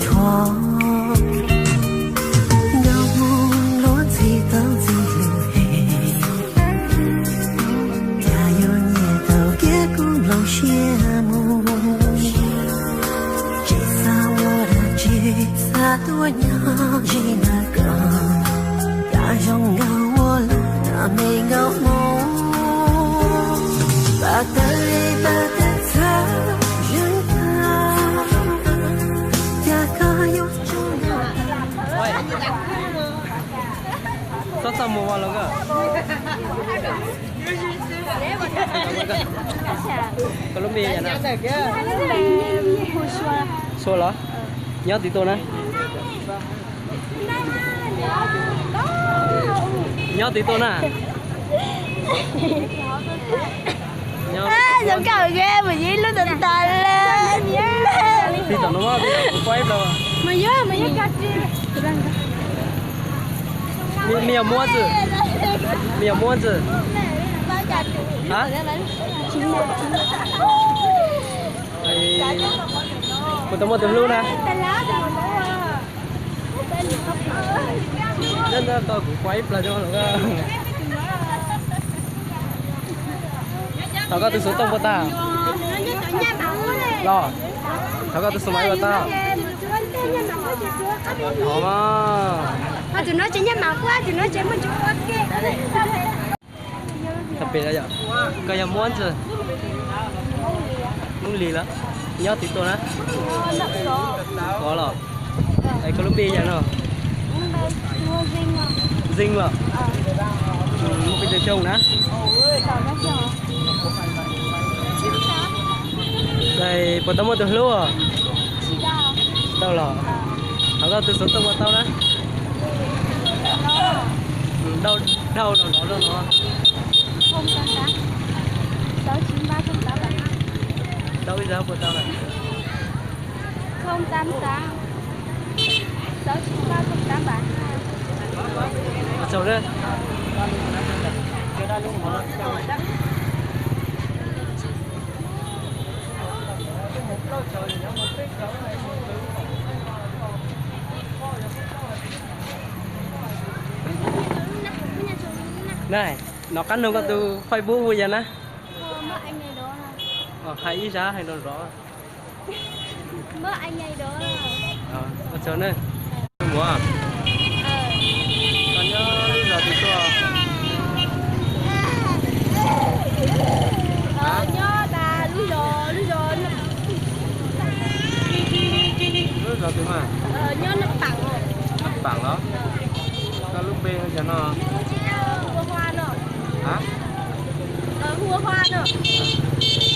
Thuav nkauj Hmoob luag ntxhi tau ntxim hlub heev, cas yuav nyiam tau kev kuv nplooj siab mus. Tsis xav ua dab tsi, xav tuaj nyob ze ntawm koj, cas zoo nkauj ua luaj na me nkauj Hmoob. Pab tawg pab tawg txhawb zeeg tag, cas koj yuav tsis Txhob txaj muag ua los koj. Koj lub npe yog na? Sua los? Nyob twg tuaj na? Nyob twg tuaj na? Zoo nkauj ib lub tas tas li. Tig tom no, kuv pab ib plaub. Me yog muab txwm, me yog muab txwm. Puas tau muaj tus hlub na? Nyob ntawm tau kuv pab ib plaub cov los. Thov koj tus xov tooj puas tau? Los, thov koj tus xov maiv puas tau? Thov mas. Tsis muaj ntsis. Koj yog Muab Ntxwg, Hmoob Lis los? Nyob twg tuaj na? Kov los? Es koj lub npe yog no? Zeeg los? Muaj pes tsawg xyoo na? Es puas tau muaj tus hlub? Tsis tau los? Thov koj tus xov tooj puas tau na? Dhau, dhau los no. Dhau ib zaug puas tau lawm? Na, nov qab nug koj tus Facebook puas yog na? Hais ib zaj hais nrov nrov. Ua tsaug na. Muam, koj nyob lub zos twg tuaj? Lub zos twg mas? Nab Pam los? Koj lub npe hu cas no?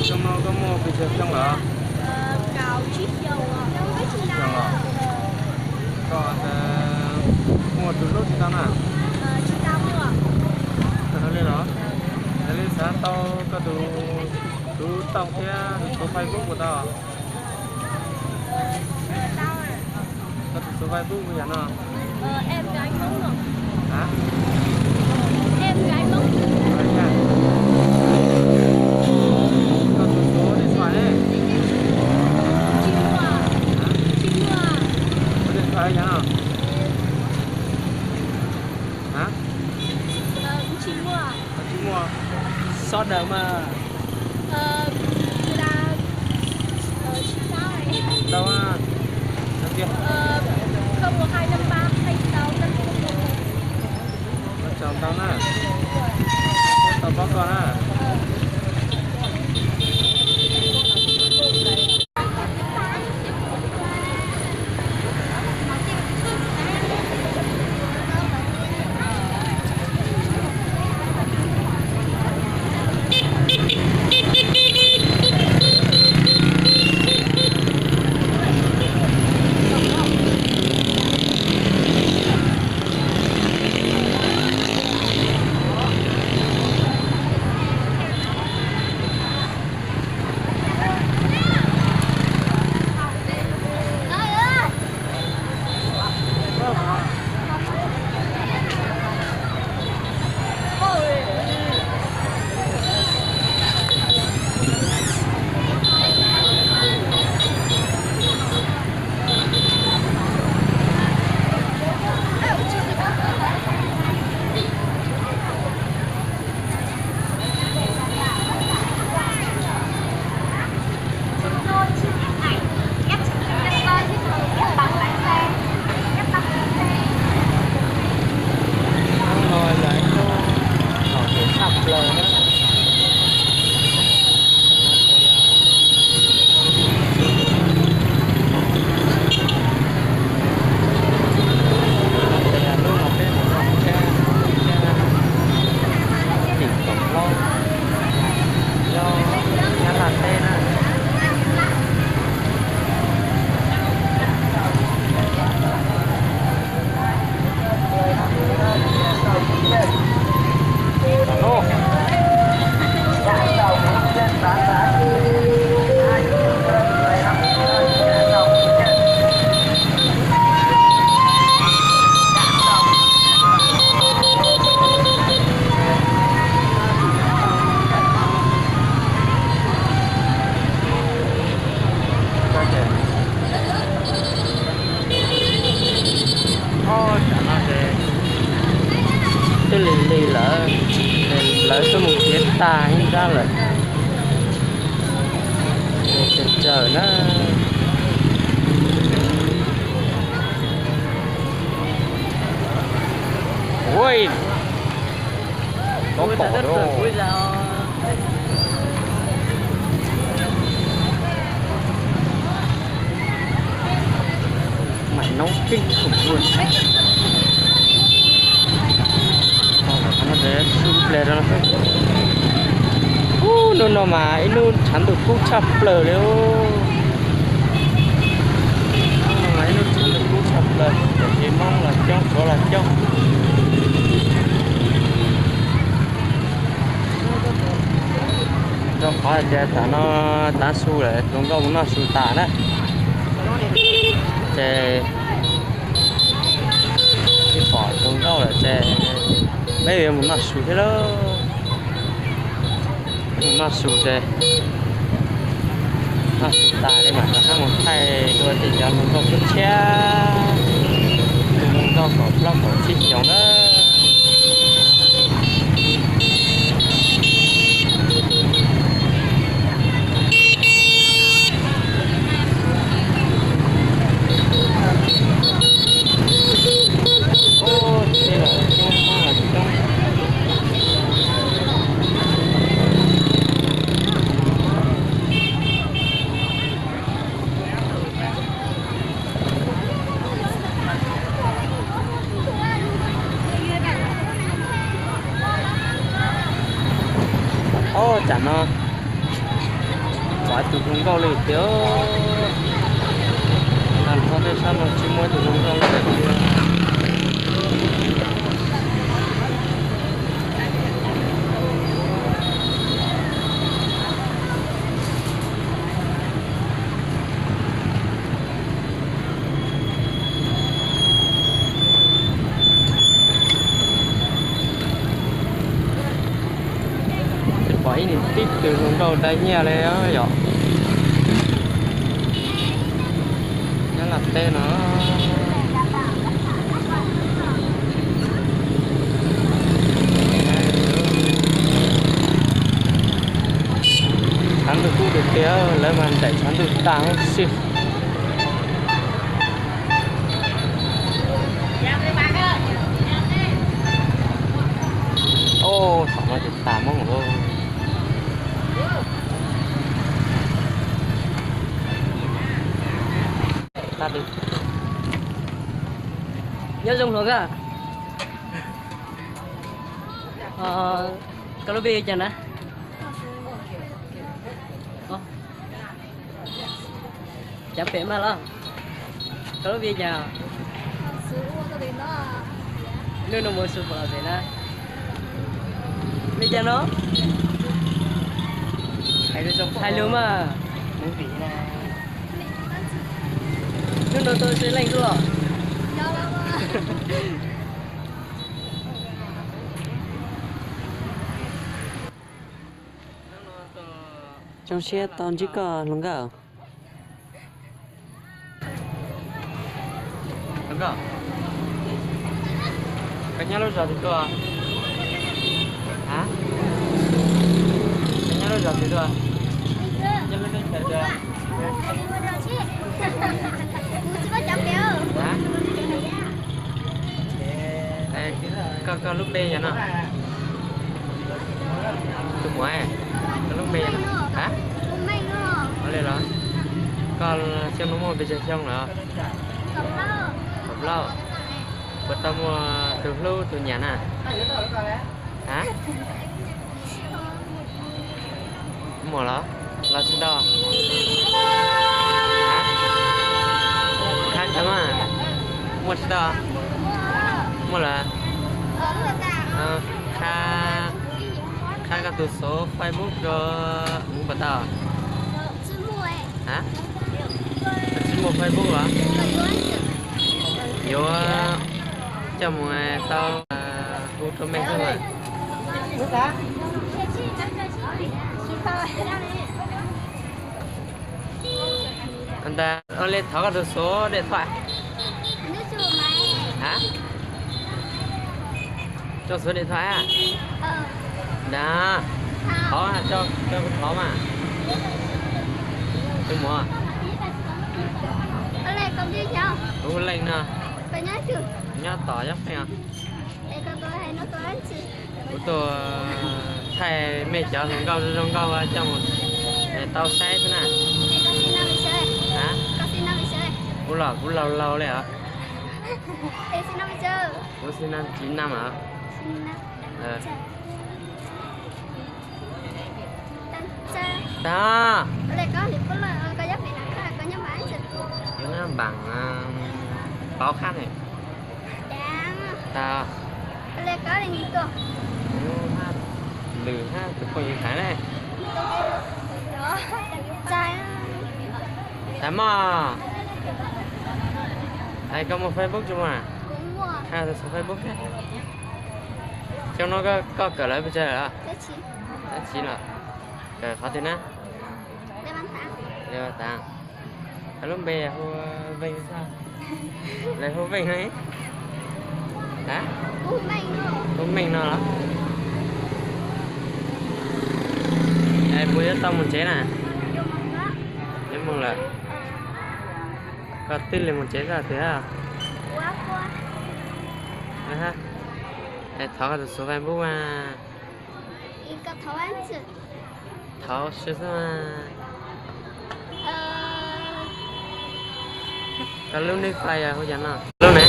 Xyoo no koj muaj pes tsawg xyoo lawm? Tsib xyoo los? Koj muaj tus hlub tsis tau na? Tsis tau muaj. Li los? Yog li xav tau koj tus, tus tooj thiab tus Facebook puas tau? Koj tus Facebook puas yog no? Koj tus số điện thoại ne? Số điện thoại yog no? Tsis muaj. Xob daws mas. Tau, tau tiag. Tau na. Tau pab koj na. Lig lig lawm, lawv tuaj mus txiav tag ib nrab lawm. Tsawg tsawg na. Ui, tau pom lawm. Maiv noob kheej khum luaj. Ub, hnub no mas ib hnub tshav ntuj kub tshaj plaws li. Hnub no mas ib hnub tshav ntuj kub tshaj plaws, cov tsis Hmoob los coob, Suav los coob. Rau qhov tias tam no tav su lawm, tus nkauj mus noj su tas na. Ces ib pom tus nkauj lawm ces peb yuav mus noj su thiab lauj. Mus noj su ces noj su tas li mam rov qab mus thaij dua tej cov hluas nkauj tshiab tshiab, tus hluas nkauj kaum plaub kaum tsib xyoos na. Ob, tsam no pom tus hluas nkauj li tiag. Nag hmo tej sab no tsis muaj tus hluas nkauj li tiag. Pom ib niam tib tug hluas nkauj dai nyiaj li yom. Nyob Laj Teb no. Tshav ntuj kub tiag tiag, lawv mas ncaim tshav ntuj tag huv si. Ub, thaum no ces tas Hmoob lawm. Nyob zoo hluas nkauj. Koj lub npe li cas na? Cov pem mas los. Koj lub npe li cas? Hnub no mus su pom los pem na. Li cas no? Hais lus mas. Hnub no tuaj sib leej xwb los? Zoo siab tau ntsib koj hluas nkauj. Hluas nkauj, koj nyob lub zos twg tuaj? Ha? Koj nyob lub zos twg tuaj? Nyob lub teb chaws twg? Ha? Koj, koj lub npe yog no? Tus muam, koj lub npe yog no? Ha? Ua li los? Koj xyoo no muaj pes tsawg xyoo lawm? Kaum plaub. Puas tau muaj tus hlub tus nyiam na? Ha? Muaj los? Los tsis tau? Khab khab mas. Muaj tsis tau? Muaj lawm. Khab, khab koj tus xov Facebook rau kuv puas tau? Ha? Tsis muaj Facebook los? Yuav coj mus tau, hu rau mej xwb mas. Ntawd ua li thov koj tus số điện thoại. Ha? Cho số điện thoại á. Nda, thov, cho, cho kuv thov mas. Tus muam, kuv hu Leej no. Nyob tom Yob Pheej os. Kuv tuaj thaij mej cov hluas nkauj zoo nkauj coj mus tau saib xwb na. Kuv los kuv laus laus li os. Kuv sinh năm chín năm os. Tag. Yuav nab npam pauv khab ne. Tag. Lwm hab tus phooj ywg hais ne. Tag mog. Koj muaj Facebook tsis muaj? Tus Facebook. Xyoo no koj kawm lawv pes tsawg lawm? Tab sis los kawm qhov twg na? Lub npe hu Veej, lawv hu Veej no. Hu Meej no los? Es puas yuav tau mus tsev na? Yuav mus lawm. Koj twb li mus tsev tag twg? Thov koj tus xov Facebook mas. Thov xwb xwb mas. Koj lub nick Face hu cas no? Lub ne?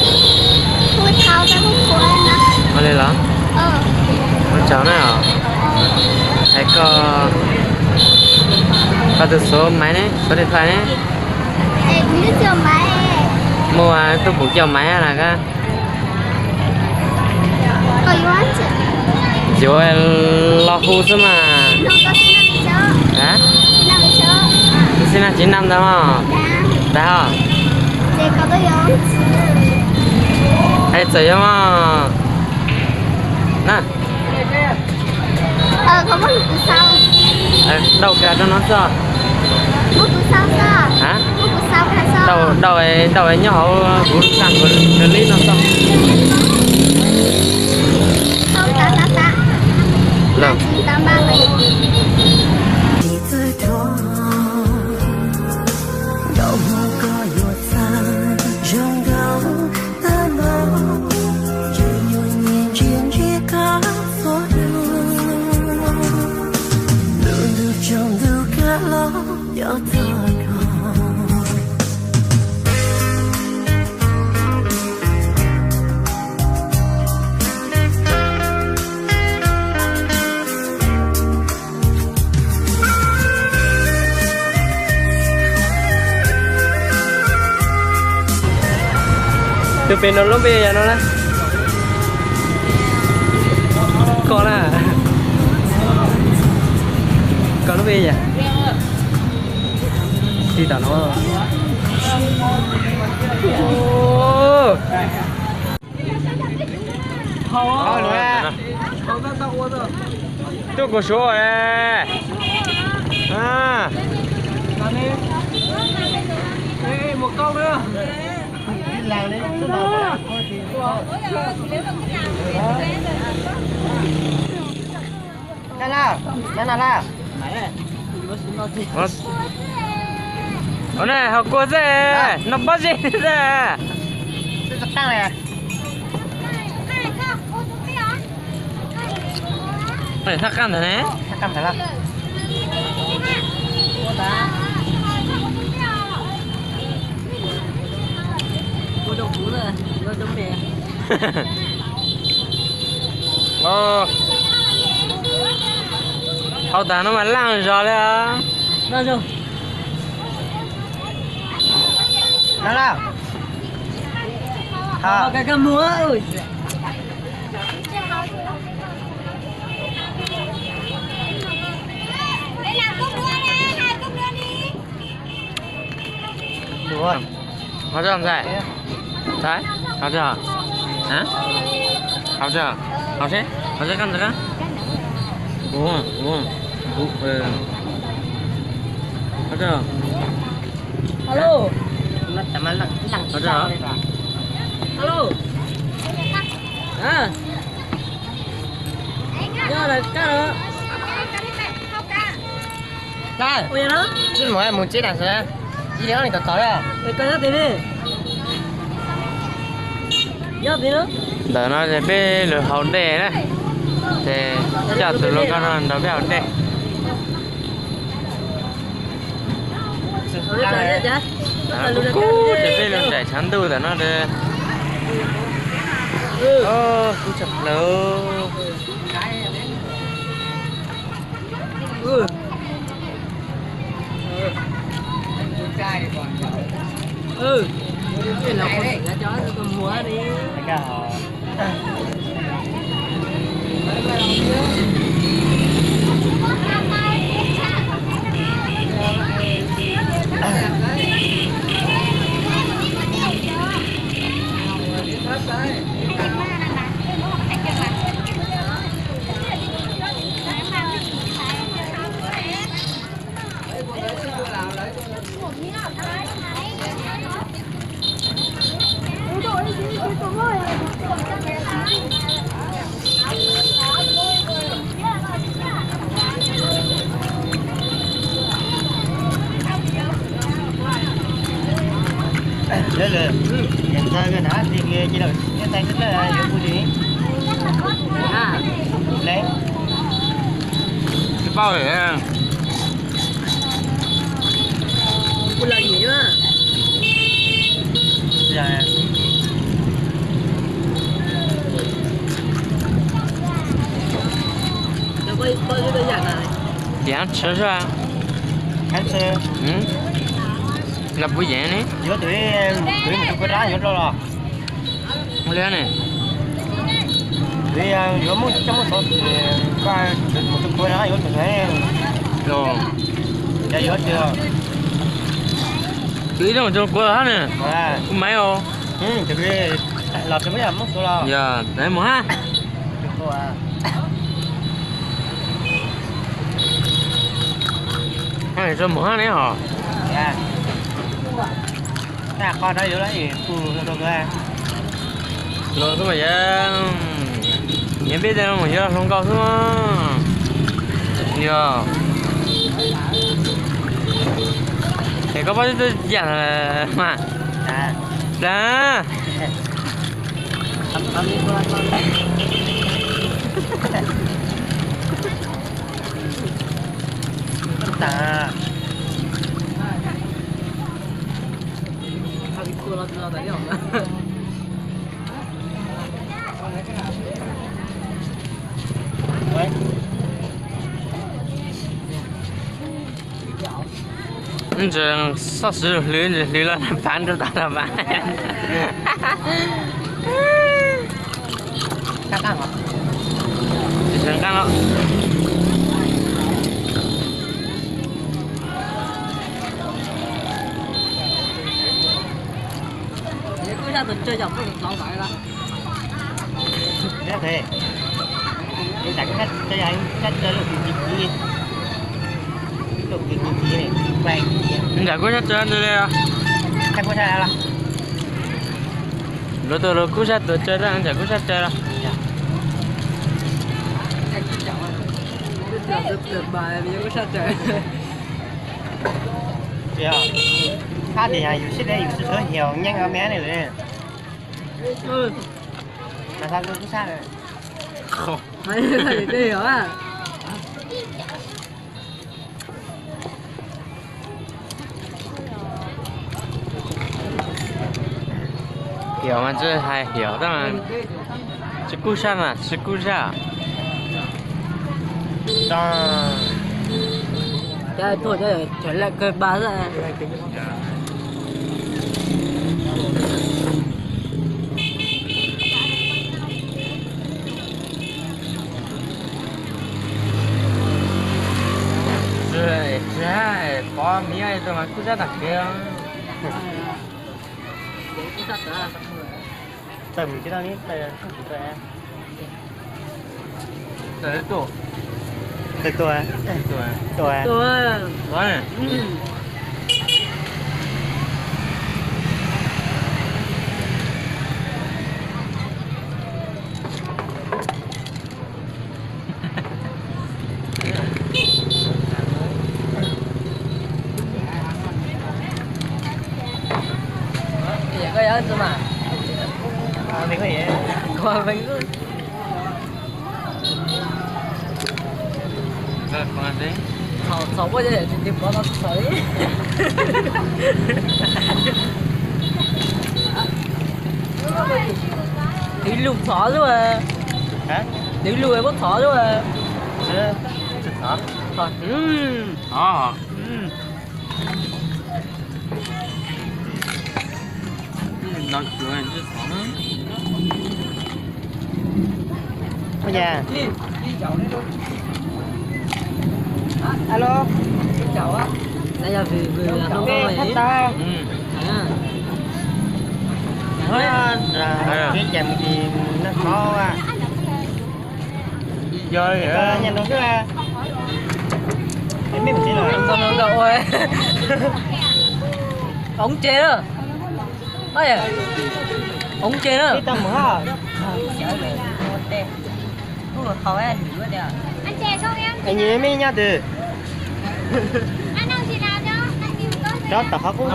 Ua li los? Ua tsaug na. Es koj, koj tus số máy ne, số điện thoại ne? Muaj tuaj pum coj maiv na koj. Yuav los hu xwb mas. Koj xib nab tsis nab ntag mog. Tag os. Es txawm yog mog na. Dauj kiag rau no xwb. Dauj, dauj nyob hauv kuv lub xaj kuv li no xwb. Tus pem no lub npe yog no na. Koj na. Koj lub npe yog? Tsis tau no. Tuaj kuv suav. Ua ne, hauv kua xwb, noj pob zeb xwb. Thaj qab ntawd ne. Hauv tag no mas laj zog li os. Hauv tag, hauv tag, hauv tag, hauv tag, hauv tag, hauv tag, hauv tag. Alo. Alo. Nyob lawv kab los. Ua no. Tsis mus mus tsev tas sawv. Ib li ob li tom tod. Ntawm no ces peb lug haus dej na. Ces coj tus hluas nkauj no nrog peb haus dej. Kub kub ces peb lug nraim tshav ntuj ntawm no. Kub tshaj plaws. Tsis paub lawm. Tias tshwv xwb. Los puas yeem ne? Ua li ne. Yuav muaj coj muaj xov, koj mus tus kuv no yuav tus, los yog yuav tias tus ib tug mus tus kuv hab ne, kuv maiv os. Los tus kuv yog mus tus los yog mus hab. Mus hab ne hos. Los xwb mas yog, nyiam peb tej no mus yuav hluas nkauj xwb. Yog, es koj paub twb yam mas, plag. Ntses xoj siv hlwv, ntses hlwv los pav nrug tod los pav. Tsis nqaj no. Ntawm kuj sab tsawv ntws li. Luag tus luag kuj sab tuav tsawv, ntawm kuj sab tsawv los. Hab tias yus sib deb yus sib sawv nyias nyeej me ne lawm. Mas kuj sab. Hiam mas tsis hais hiam tab mas tsis kub sab mas tsis kub sab. Tsis, tsis pov miv tus mas kuj sab tag kev. Tawm mus tsis tau li, tawm tsis tau. Tawm tuaj. Tawm tuaj. Tuaj. Twv lug thov xwb. Twv lug puab thov xwb. Alo, yog vwm vwm hab tau. Peb cas mus noj qhov nyiam nrog xwb. Oov tsev na. Oov tsev na. Nyiam me nyob twg? Rov tom qhov qub.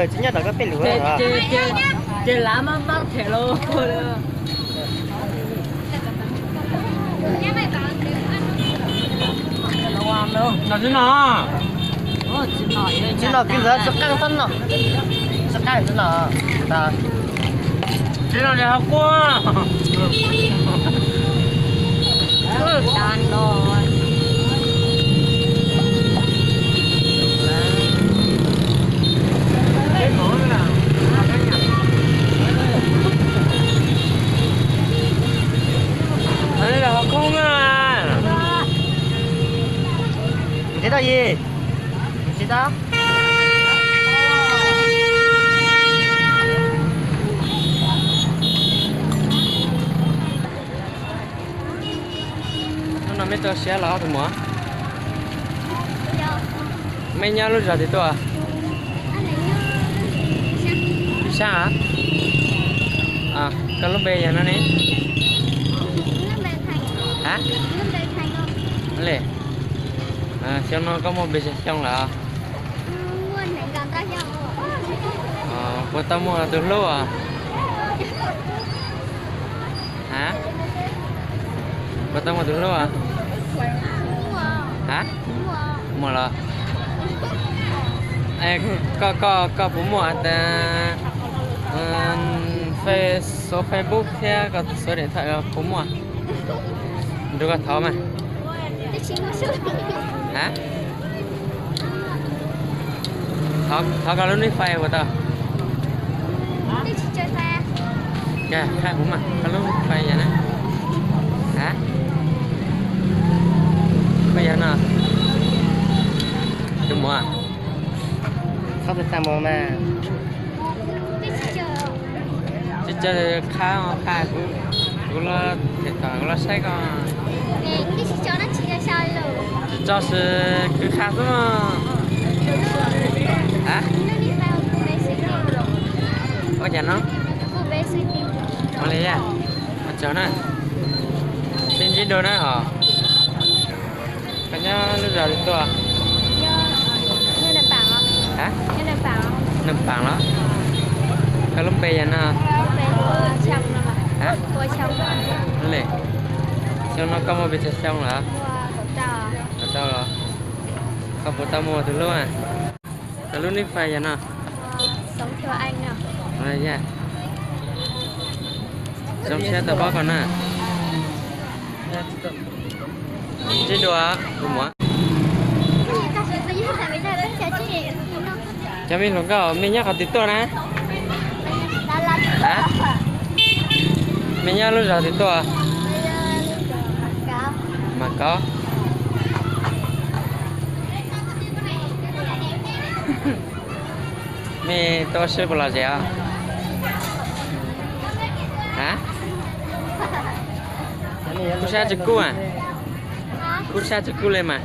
Tsis nyob tom koj peb lus. Ces lav mab mab them los. Tsis no, tsis no, kwv ntxawm tsis qaij xwb no, tsis qaij xwb no. Tsis no li qhov qub. Tsis tau yi, tsis tau. Hnub no mej tuaj saib los tus muam? Mej nyob lub zos twg tuaj? Pis Xab a? Koj lub npe yog no ne? Ha? Le, xyoo no koj muaj pes tsawg xyoo lawm? Puas tau muaj tus hlub os? Ha? Puas tau muaj tus hlub os? Ha? Muaj los? Koj, koj, koj puas muaj tas, xuv Facebook thiab koj xuv điện thoại puas muaj? Nrug koj thov mas. Ha? Thov koj lub nick Face puas tau? Cas qhia kuv mas koj lub Face yog na. Ha? Koj yog no. Tus muam. Txhob tag mus mas. Tsis tsis qhab qha kuv, kuv los them tom kuv los saib koj. Tsis tso, tsis qha xwb. A, ua cas no? Ua li yam, ua tsaug na. Sib ntsib dua na os. Koj nyob lub zos twg tuaj? A, Neej Paam los? Koj lub npe yog no? A, le, xyoo no koj muaj pes tsawg xyoo lawm? Kaum rau los? Koj puas tau muaj tus hlub a? Koj lub nick Face yog no? Zoo siab tau paub koj na. Ntsib dua, tus muam. Cov me hluas nkauj, mej nyob qhov twg tuaj na? A, mej nyob lub zos twg tuaj? Mas Kaub. Mej tuaj ua si puas lom zem os? A, kub sab tsis kub a? Kub sab tsis kub li mas.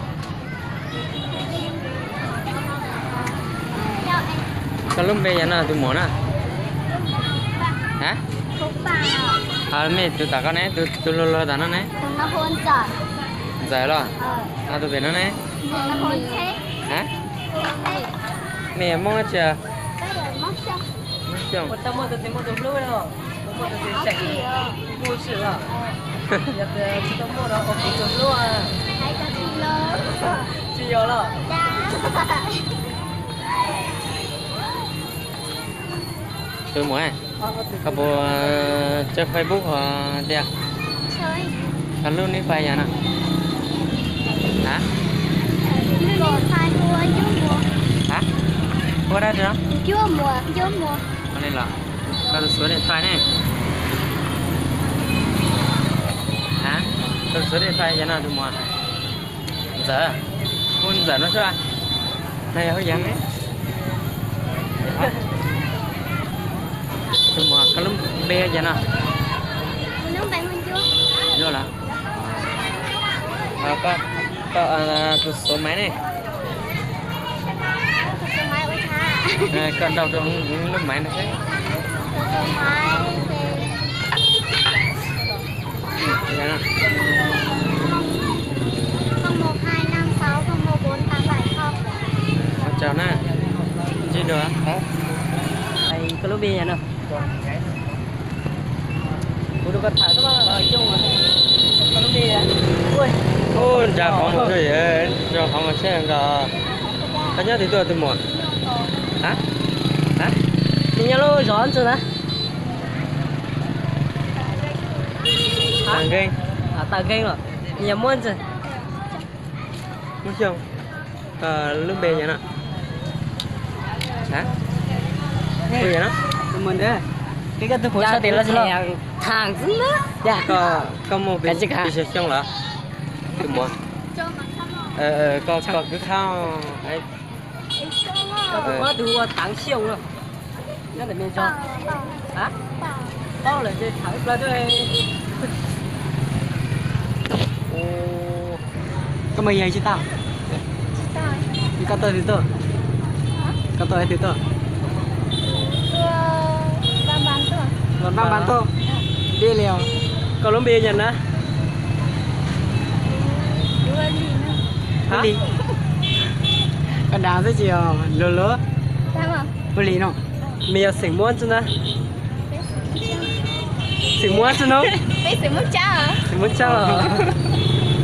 Koj lub npe yog no tus muam na? A, mej tus tom koj ne, tus luag luag tom no ne? Ntxawm los? Tus pem no ne? A, mej yog Hmoob dab tsi? Xyoo. Puas tau muaj tus txiv muaj tus hlub los? Puas muaj tus txiv seem kuj sim los? Yog tias tsis tau muaj los ua kuv tus hlub. Tsis yog los? Tus muam, koj puas tsev Facebook hos tias koj lub nick Face yog no? Ha? Ua dab tsi no? Ua li los koj tus số điện thoại ne? Ha? Koj tus số điện thoại yog no tus muam? Ntxawm, hu Ntxawm no xwb. No yog hu Yeev ne? Tus muam, koj lub npe yog no? Yuav los? Koj, koj tus số máy ne? Koj nrau rau lub máy no seb. Ua tsaug na. Ntsib dua. Koj lub npe yog no? Kuv rau koj tham xwb mas. Koj lub npe? Ub, nrog qhov mus, nrog qhov mus seb nkaus. Koj nyob twg tuaj tus muam? Ha? Ha? Nws nyob lub zos ntxwg na? Tag Nkeeg. Tag Nkeeg los? Nws yog Muab ntxwg? Muab Xyooj. Koj lub npe yog no? Ha? Tus muam ntawd, koj tus phuv sab tid los tsis los? Tham xwb na. Koj muaj pes tsawg xyoo lawm? Tus muam, koj kwv khab. Koj tus phuv tus ua Taav Xyooj no. Nyob ntawm me tso. Paub lawm ces tham ib plag xwb. Koj mus yog tsis tau? Koj tuaj twg tuaj? Koj tuaj twg tuaj? Tuaj npaj npaj tuaj. Deb li os. Koj lub npe yog na? Ua li. Koj dag xwb tsis yog luag luag. Ua li no. Nws yog xeem Muab xwb na? Xeem Muab xwb no? Xeem Muab Tsab los?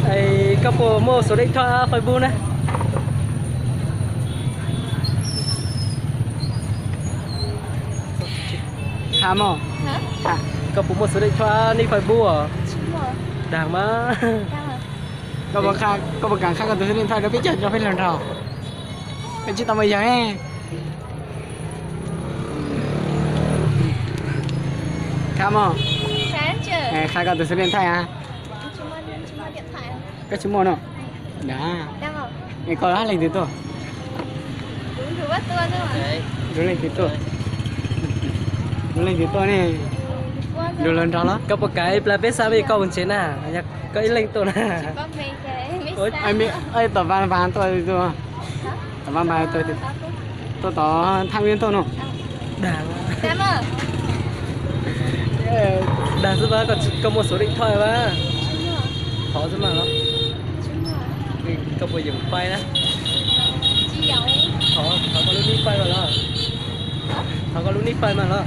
Es koj puas muaj số điện thoại, Facebook na? Koj puas muaj số điện thoại, nick Facebook os? Dag mas. Koj puas kam qhia koj tus số điện thoại rau peb cov cov peb hluas nraug? Koj tsis tau mus yog. Qhia mog. Qhia koj tus số điện thoại a. Koj tsis muaj no. Es koj leej twg tuaj? Leej twg tuaj? Leej twg tuaj ne? Luag los nrog los? Koj puas kam ib plag peb xa peb koj mus tsev na, yog koj ib leeg tuaj na? Tom Vaj Npas tuaj, tom Vaj Npas tuaj, tuaj tom Thaj Viaj tuaj no. Dag, dag xwb mas, koj muaj số điện thoại mas. Thov xwb mas los? Koj puas yeem Face na? Thov koj lub nick Face mas los? Thov koj lub nick Face mas los?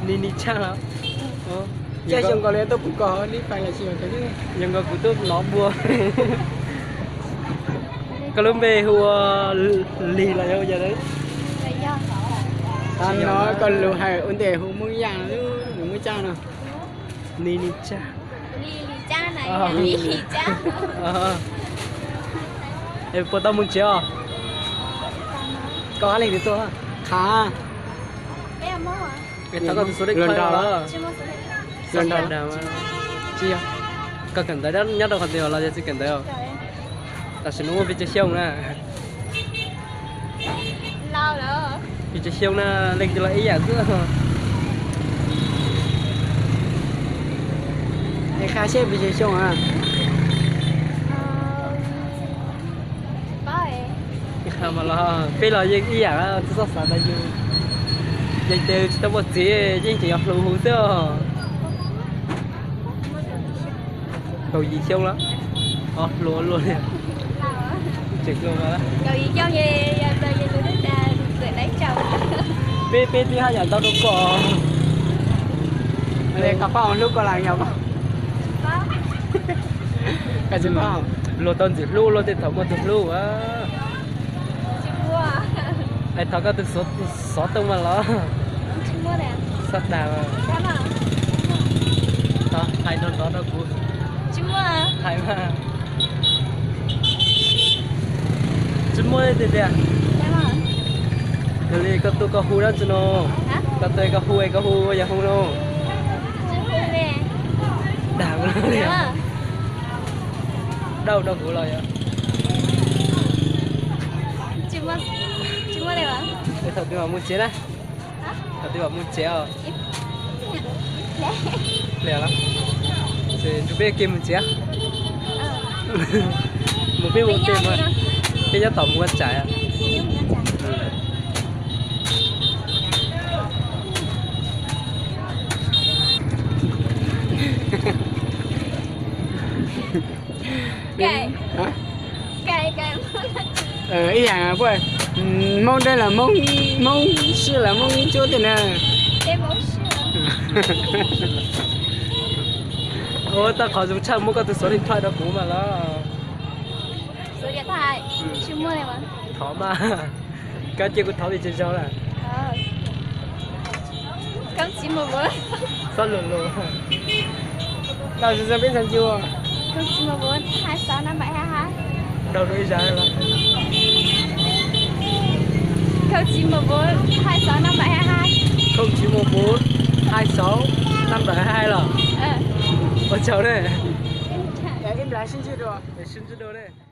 Ni ni Tshaj los? Yog nkaus kuv tuaj nov npua. Koj lub npe hu ua Lig los yog yog? Koj lus hais ua ntej hu Moob Yaj, Moob Tsab no. Ni ni Tsaj. Es puas tau mus tsev os? Koj ab leeg twg tuaj? Qha. Thov koj tus số điện thoại los? Tsis yog. Koj kawm ntawv nyob rau qhov twg los yog tsis kawm ntawv? Tam sim no muaj pes tsawg xyoo na? Pes tsawg xyoo na, leej twg los ib yam xwb. Es qha seb pes tsawg xyoo a. Qha mas los peb los yeej ib yam, tsis txhob xav tas yus, yeej tias tsis tau muaj txiv yeej tseem yuav hluas hu xwb os. Kaum yim xyoo los? Os, hluas luaj li. Tseem hluas mas. Peb, peb twb haj yam ntau rau koj. Luag tau ntxim hlub luag tej thaum muaj tus hlub. Es thov koj tus xov tooj mas los. Xov dag. Hais nrov nrov rau kuv. Hais mas. Tsis muaj tiag tiag. Yog li koj tuaj koj hu dab tsi no? Koj tuaj koj hu, koj hu yog hu no. Dag li. Dauj rau kuv los yog. Thaum twg mam mus tsev na? Thaum twg mam mus tsev os? Pliag los? Ntshe nrog peb ua ke mus tsev. Mus peb ua ke mas. Peb nyob tom mus ua tsam. Ib yam, Hmoob deb los Hmoob, Hmoob siab los Hmoob cuab tiag na. Ua tau qhov zoo tshaj muab koj tus xuv li thoj rau kuv mas los. Thov mas. Koj cia kuv thov vim tsis zoo lawm. Txhob lus lus. Ntaus zoo zoo peb ntxhais ncuas. Ntaus rau ib zag los. Không chín một bốn hai sáu năm bảy hai hai. Không chín một bốn hai sáu năm bảy hai hai los. Ua tsaug ne. Sib ntsib dua ne.